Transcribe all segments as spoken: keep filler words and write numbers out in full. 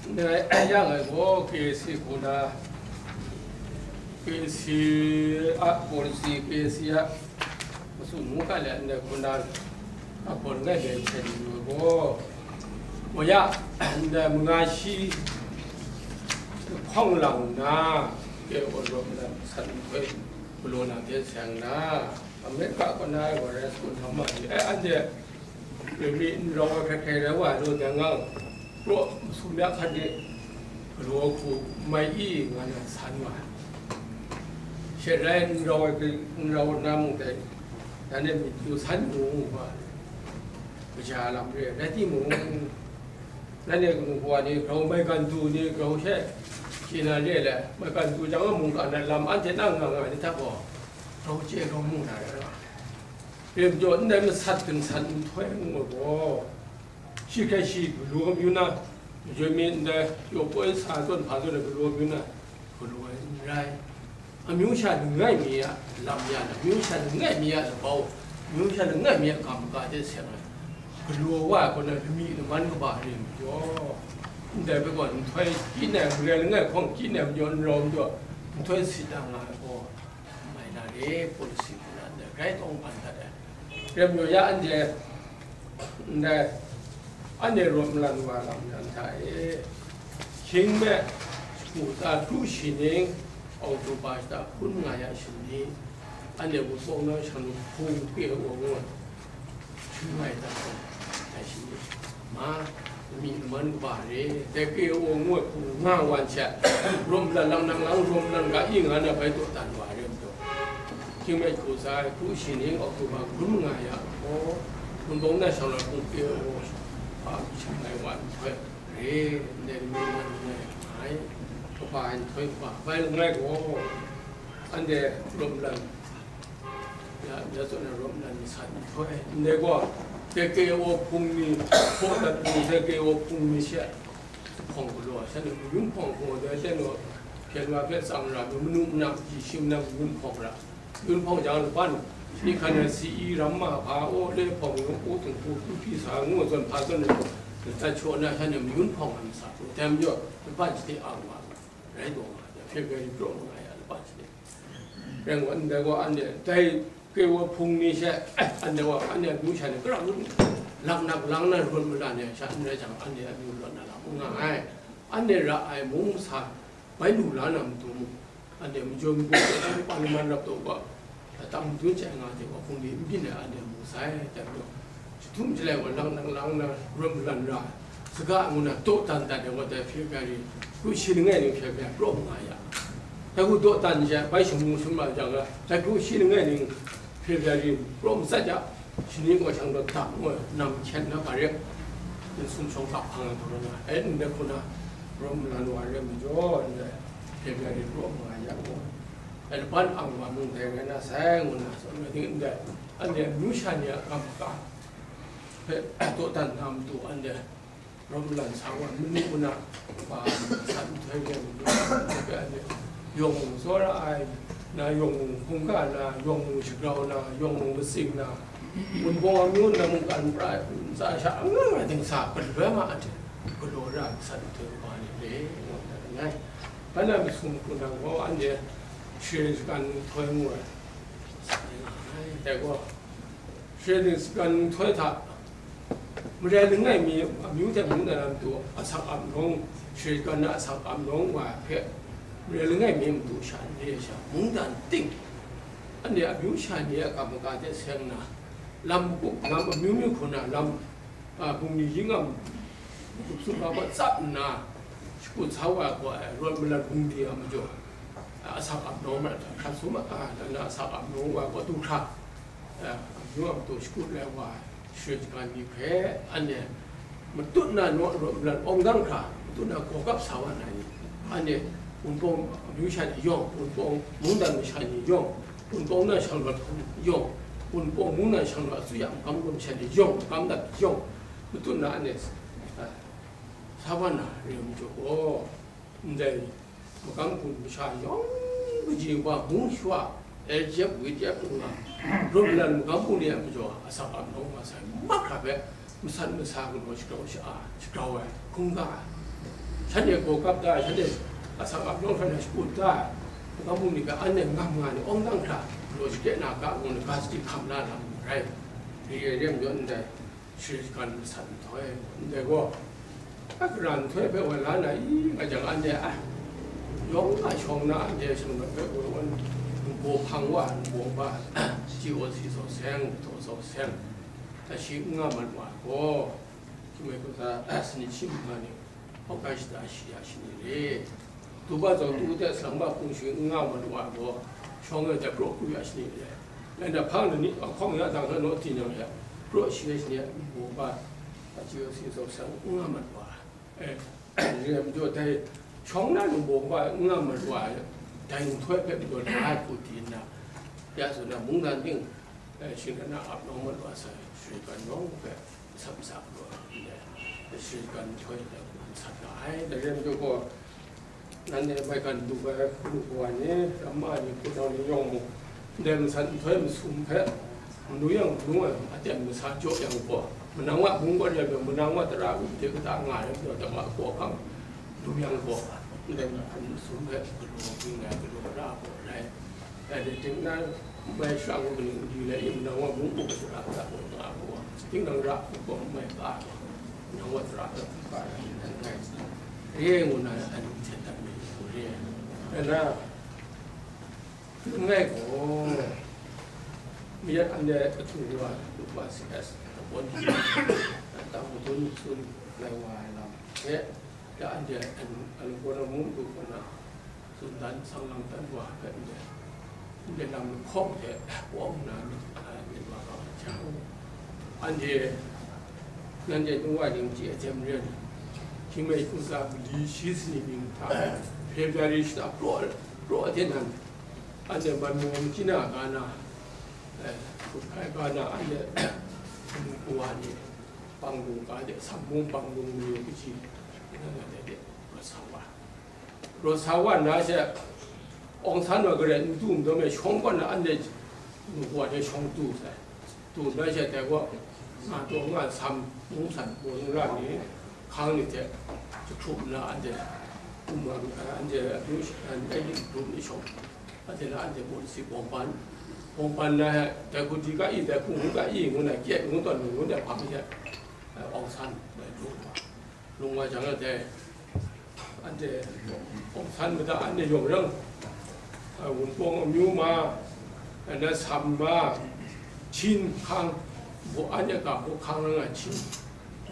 Ndai yang ai gaw K A C hku na, K A C a policy, K A C a matsun mungkan le ndai hku na a gawn ngai bai hten yu ai gaw, mo ya, ndai manga shi hpawng lang nna, K O rawt na san hkoi galaw na hte seng na, America kaw na ai wa rai sakut htam ma ni, ai, anhte Lami n rau ai hkrai hkrai rai wa ai law, dai nga, praw masum ya hkan de, galaw hku mai i nga na san wa ai. She rai n rau ai, n rau na mung dai, dan e myit yu san yu mu wa ai. Kaja lam re ai, rai timung, nanhte kanu kawa ni, grau maigan du ni, grau she, shi na re le, maigan du jang a mungkan ai lam anhte na nga nga ni hta gaw, grau chye grau mu na rai wa ai. Rem jaw ndai masat gansat nhtoi ngu ai gaw, shi hkrai shi galaw mayu na, majaw mi ndai, pyaw poi sa zawn hpa zawn ai galaw mayu na, galaw ai n rai. Amyu sha langai mi a lam ya na, amyu sha langai mi a labau, amyu sha langai mi a kam ga hte seng ai, galaw wa ai kaw na lami laman kaba re majaw, ndai hpe gaw nhtoi kyi na, mare langai hkawng kyi na majaw, n rau majaw, nhtoi sit da nga ai gaw, mai na re, policy hku na ndai grai tawng hpan dat ai. Rem yu ya, anhte, ndai, anhte rawt malan wa lam yan hta e, hkying me, shagu tsa kru shi ning, October shata hkun nga ya shing ni, anhte Wunpawng na shang lu hpung K O ngu ai, hpung ngai dat ai, dai shing ni, ma, lami laman kaba re, dai K O ngu ai hpung nga wan she, rawt malan lang nang lang, rawt malan ga i nga na bai dawdan wa re majaw, hkying me shagu tsa kru shi ning October hkun manga ya gaw, Wunpawng na shang lu hpung K O, a, shang ai wa nhtoi re, ndai lami laman ngai ai, kaba ai nhtoi kaba bai langai gaw, anhte rawt malan, ya, ya zawn ai rawt malan masat nhtoi, ndai gaw, K K O hpung ni, hpaw dat ni, K K O hpung ni she, hpawng galaw, shanhte mayun hpawng gaw, dai ten gaw, hpyen wa hpe tsang ra, manu manam, ji shim na mayun hpawng ra, mayun hpawng jang laban, ni hkan na si i ram ma hpa, o le hpawng yung, o htingku, tu hpyi sa, ngu zawn hpa zawn, tat shaw na, shanhte mayun hpawng ai masat gaw, dai majaw, laban shani ang wa, rai taw nga, February pyaw nga ya, laban shani. Rai ngut ndai gaw, anhte dai K O hpung ni she, anhte wa, anhte amyu sha ni, pra lak nak lang na rawt malan ai sha n rai jang, anhte amyu rawt na lam n nga ai. Anhte ra ai mung masa bai lu la na matu mung, anhte majaw mung, parliament rap taw wa, atam madun chye nga hte wa, hpung ni n byin ai, anhte mu sai, dai majaw, Jahtum jalai wa lang lang lang na rawt malan ra, saga ngu na dawdan dat ai wa, dai February, kru shi langai ning February pyaw nga ya. Dai hku dawdan she bai shamu shamu jang ga, dai kru shi langai ning February pyaw matsat ya, shani gaw shang daw dam ngu ai, nam hkyen na ga re, n sum shawng kap hpang ai hpang na, ai ndai hku na rawt malan wa re majaw, ndai February pyaw nga ya ngu ai. Ai laban ang wa mung dai rai na sai ngu na, tsun ai ting ndai, anhte amyu sha ni a kam ka, hpe dawdan na matu anhte rawt malan sa wa, manu muna, wa, san nhtoi hpe manu hpe anhte yawng mung tsawra ai, na yawng mung hkungga na, yawng mung shagrau na, yawng mung matsing na, Wunpawng amyu na mungkan pra ai ntsa sha angang ai dingsa galoi ma anhte galaw ra ai san nhtoi kaba ni le, ngu na nngai. Ban na masum hku na gaw anhte share shagan nhtoi ngu ai, dai gaw, share shagan nhtoi hta, Mare langai mi amyu hte mung na lam tu asak ap nawng, share shagan na asak ap nawng wa hpe, mare langai mi matu sha n re ai sha, mungdan ting, anhte amyu sha ni a kam maga hte seng na, lam magup, lam amyu myu hku na lam, a, bungli yingam, magup sumga gaw tsap nna, shakut sa wa ai gaw, rawt malan bungli a majaw, a, asak ap nawng ma, hkrat sum a, a, na asak ap nawng wa gaw du hkra, a, amyu a matu shakut lai wa ai, share shagan ni hpe, anhte matut na naw rawt malan awng gang hkra, matut na gawgap sa wa na ni, anhte Wunpawng amyu sha ni yawng, Wunpawng mungdan masha ni yawng, Wunpawng na shang rawt hpung yawng, Wunpawng mungdan shang rawt a tsui a magam gaw masha ni yawng, magam dat yawng, matut na anhte, a, sa wa na re ai majaw gaw, ndai magam hpung masha yawng kaji wa mung shawa, L G F, V D F ngu na, rawt malan magam hpung ni a majaw, asak ap nawng wa sai, mahkra hpe masat masa galaw shagrau sha-, shagrau ai, hkungga ai, Shanhte gaw kap da, shanhte asak ap nawng hkra na shakut da, ga mung ni hpe anhte ngam nga ni awng dang hkra, law shakye na ga mung ni ga sadi hkam la lam rai. Ri e rem yawn ndai, share kan masat nhtoi, ndai gaw, a karan nhtoi hpe wa la na i, nga jang anhte a, yawng a shawng na anhte shang na hpe wa wan, nbaw hpang wa, nbaw ba, G O C zaw seng, taw zaw seng, a shi n nga mat wa gaw, hkying mi hkungga, a, sanit shi mung nga ni, hkawhkai shata shi ya shani re. Tuba zawn tu de salang ba hpung shi n nga ma lu ai gaw, shawng e de praw kru ya shani re. Ngai na hpang na ni, a hkawng ya dang na naw ti nyang ya, praw shi ya shani ya, nbaw ba, a ji si zaw sang n nga ma lu ai. E, re ai majaw dai, shawng na nbaw ba n nga ma lu ai, dai nhtoi hpe majaw la ai hku di nna, ya zawn na mungdan ting, e, shingran na ap nawng ma lu ai sai, shingran nawng hpe, Sam sa gaw, ndai, shinggan nhtoi de, sat nga ai, dai ren jaw gaw, nanhte maigan du ai, lu wa ni, ramma ni, hpunau ni yawng mung, ndai masat nhtoi masum hpe, manu yang manu ai, aten masa jaw yang gaw, manang wa mung gaw ren jaw, manang wa tara u de kata nga ai, jaw, dai wa gaw hpang, lu yang gaw, ndai masat masum hpe, galaw ging ai, galaw ra gaw rai. Dai ting nan, mai shang u kaning di le, yin nang wa mung buk shara da gaw nga gaw, ting nang ra u gaw mai ka gaw, nang wa tara da hpa ra yin nan rai. Re ngu na, an htet dat mi u re. Ngai na, ngai gaw, mi yat an de katu wa, lu wa si as, ta pon di, ta mu tun sun, lai wa ai lam, e, ya an de, an, an gaw na mung du gaw na, Tsun dan sang lang dan wa hpe ndai, ndai lam lahkawng hte wawng nna myit, a, myit wa kau ai hte, anhte, nanhte nu wa ning chye ai hte maren, hkying mi hkungga mali shi sanit ning hta, February shata praw, praw hte nan, anhte man mung china ga na, eh, hkut hkai ga na, anhte, wa ni, Panglung ga de, Sambung Panglung ni kaji, nan, nan de, de, rawt sa wa. Rawt sa wa nna she, Aung San wa garai n tu n dawm e, shawng gaw na anhte ngu wa hte shawng tu sai. Tu nna she, dai gaw, nga taw nga sam, mung san, bawng ra ni, hkang ni hte, jahkrum nna anhte, kumang, anhte, anhte, anhte, anhte, anhte, anhte, anhte, bawng si, bawng ban, bawng ban na he, dai hku di ga i, dai hku ngu ga i, ngu na, kyet ngu tawn ngu, ngu na, hpang she, Aung San, dai lung wa. Lung wa jang na dai, anhte Aung San mada anhte yawng yang, a, Wunpawng amyu ma, a, na Sam ma, Chin hkang, bu anhte ga bu hkang rai nga Chin,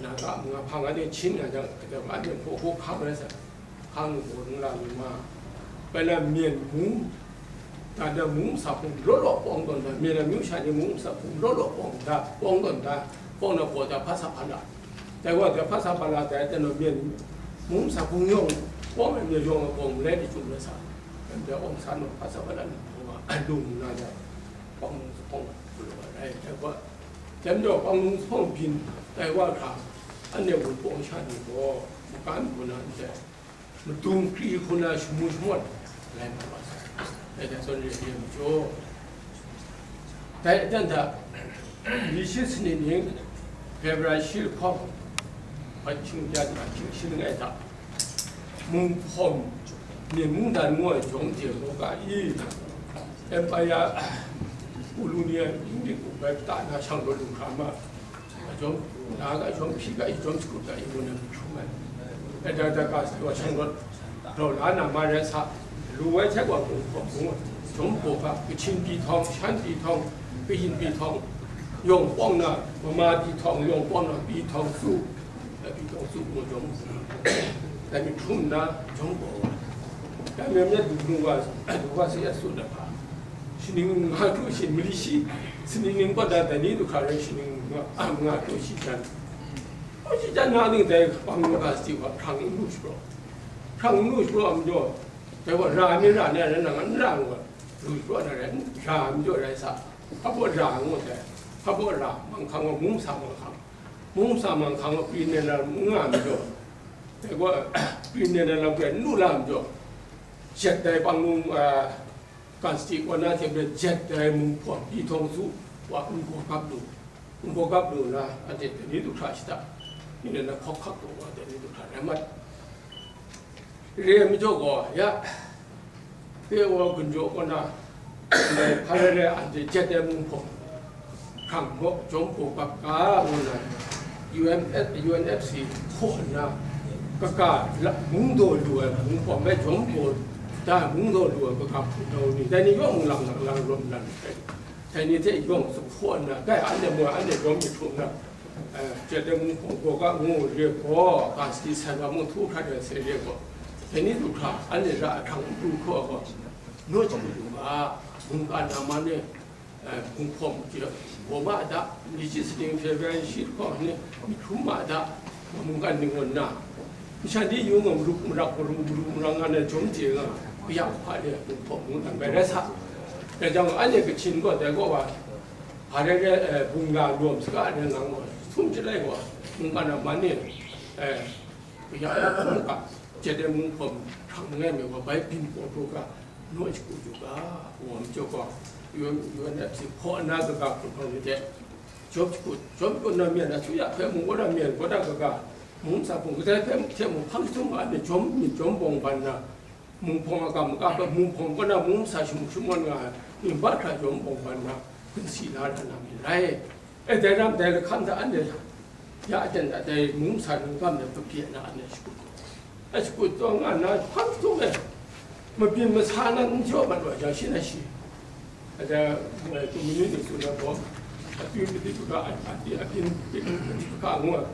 na ga manga hpang anhte Chin na jang, anhte bu bu hkang rai sa, hkang bu ngu la mi ma, bai na Myen mung, Dan da mung masa hpung law law pawng tawn da, Myen na myu sha ni mung masa hpung law law pawng da, pawng tawn da, pawng na gaw da hpa sa hpa la. Dai gaw da hpa sa hpa la dai, dan da Myen mung masa hpung yawng, pawng ai Myen yawng ai pawng malai ni chyum na sa, dan da Aung San gaw hpa sa hpa la ni pawng a, lung na da, pawng mung sa hpung, rai, dai gaw, dan da pawng mung sa hpung byin, dai wa hkra, anhte Wunpawng sha ni gaw, makan hku na ndai, Madung kri hku na shamu shamawt lai na wa sai. Dai hta zawn re ai majaw, dai dan hta, mali shi sanit ning, February shi lahkawng, hpat hkying jan, hpat hkying shi langai hta, Mung Hpawm, Myen Mungdan ngu ai jawng hte gaw ga i, Empire, Colonial Indik bai pata na shang rawt lu hkra ma, Jawm, na ga jawm, hpyi ga i, jawm shakut ga i, ngu na myu hkrum ai. E, da, da, ga, wa shang rawt, rau la na ma rai sa, lu wai hte wa, gung hkawm gung, jawm hpaw ga, Kachin pi htawng, Shan pi htawng, Kayin pi htawng, yawng pawng na, Mama pi htawng, yawng pawng na, pi htawng su, e, pi htawng su, ngu jawm, dai myu hkrum nna, jawm hpaw wa. Dai myu myu du lu wa, du wa si ya su na hpa. Shaning nga kru shi, mali shi, sanit ning gaw da, dai ni du hkra rai shaning nga, a, nga kru shi jan. Kru shi jan na ning dai pang nu ga sadi wa, hprang n lu shapraw. Hprang n lu shapraw a majaw, dai wa ra mi ra ni rai nang n ra ngu, lu shapraw na rai, ra a majaw rai sa. Hpa baw ra ngu dai, hpa baw ra, manghkang wa mung sa manghkang. Mung sa manghkang wa pri ne na n nga a majaw, dai wa pri ne na lam hpe n lu la a majaw, jet dai pang nu, a, Kan sadi kaw na hte maren jet ai mung hpawm pi htawng su wa, ngu gap lu, ngu gap lu na, anhte dai ni du hkra shada, ni na hkawk hkak taw wa, dai ni du hkra rai mat. Re ai majaw gaw, ya, P O gun jaw kaw na, ndai hpa rai rai anhte jet ai mung hpawng, hkrang gaw, jawm gaw kap ga ngu na, U N F, U N F C hkaw nna, kaga la-, mung daw lu ai mung hpawng bai jawm gaw da ai mung daw lu ai kaga hpung daw ni, dai ni yawng mung lang lang lang rawt nna, dai ni hte yawng hkaw nna, kai anhte moi anhte jawm myit hkrum nna, eh, jet ai mung hpawng gaw ga ngu re gaw, ga sadi san ga mung htu hkrat ai se re gaw, dai ni du hkra, anhte ra ai hkrang n pru hkaw ai gaw, naw chyu lu ga, mungkan na man e, eh, mung hpawng gaw ma da, legislating federation shi hkawng ni myit hkrum ma da, mungkan ni ngu nna, masha ni yung nga, marup marak, maru maru marang nga na jawm chye nga, kayang hpa de mung hpawng mung dan bai rai sa. Dai jang, anhte Kachin gaw dai gaw wa, hpa rai rai, eh, bungla lawm saga de ngang gaw, htum chyalai gaw, mungkan na man e, eh, kayang hpa mung ga, jet ai mung hpawng hkrang langai mi gaw, bai byin gaw pru ga, naw shagu yu ga, wa majaw gaw, U N F C hkaw nna kaga hpung hkau ni hte, jawm shagu, jawm shagu na myen, asuya hpe mung kaw na myen, kaw na kaga, mung sa hpung, kadai hpe hte mung hpang jahtum nga ai myit jawm, myit jawm bawng ban na, mung hpawng a kam maka hpe, mung hpawng kaw na mung sa shamuk shangun nga ai, myit bat hkra jawm bawng ban na, gun si la da na myit rai. E, dai ram dai lahkam hta anhte ya aten a dai mung sa lungkam de kapye na anhte shakut, a shakut taw nga nna hpang htum e, mabyin masa na n jaw mat wa jang, shi na shi, a, dai, eh, community ni tsun ai gaw, akyu pati hkra, a, a, a, abyin pati hkra ngu ai.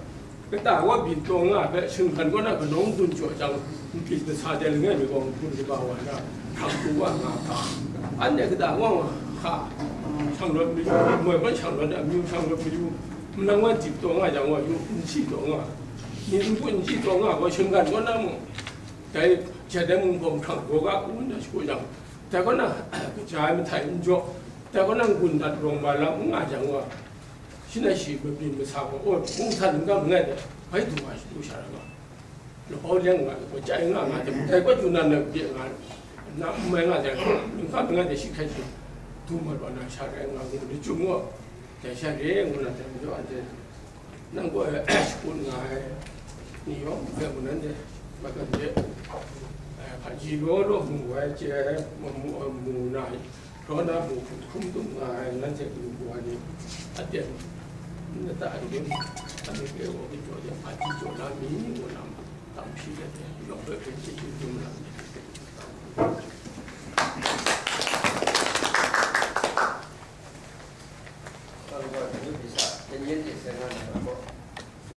Kata wa byin taw nga ai hpe, shinggan kaw na kanawng dun jaw jang, mabyin masa de langai mi gaw, gun kaba wa na, hkang hku wa nga hka. Anhte kata wa nga hka, shanglawt mayu, moi ban shanglawt, amyu shanglawt mayu, manang wan dip taw nga jang wa yu, n si taw nga, myit n gun n si taw nga gaw, shinggan kaw na mung, dai jet ai mung hpawng hkrang gaw ga, ngu nna shagu jang, dai kaw na, kaja ai mahtai n jaw, dai kaw na n-gun dat rawng ba lam n nga jang wa, shi na shi mabyin masa gaw, o, hpung htan n gam nngai de, bai du wa shadu sha ra nga, lahkau leng nga, gaw chyai nga nga de, dai kaw du na na bye nga, na n mai nga de, n gam nngai de, shi hkrai shi du mat wa na sha rai nga, ngu ni chyum gaw, dai sha re ngu na, dai majaw anhte nang gaw shakut nga ai ni yawng hpe mung nanhte magan de, eh, hpaji law law mu ai chye ai, mu, mu, mu na, raw na mu hkum hkum dum nga ai nanhte kalu kawa ni aten, nta n gun, anhte hpe gaw kajaw de hpaji jaw na mi ngu na, tam hpyi let de, yawng hpe hpe chye chye dum na mi.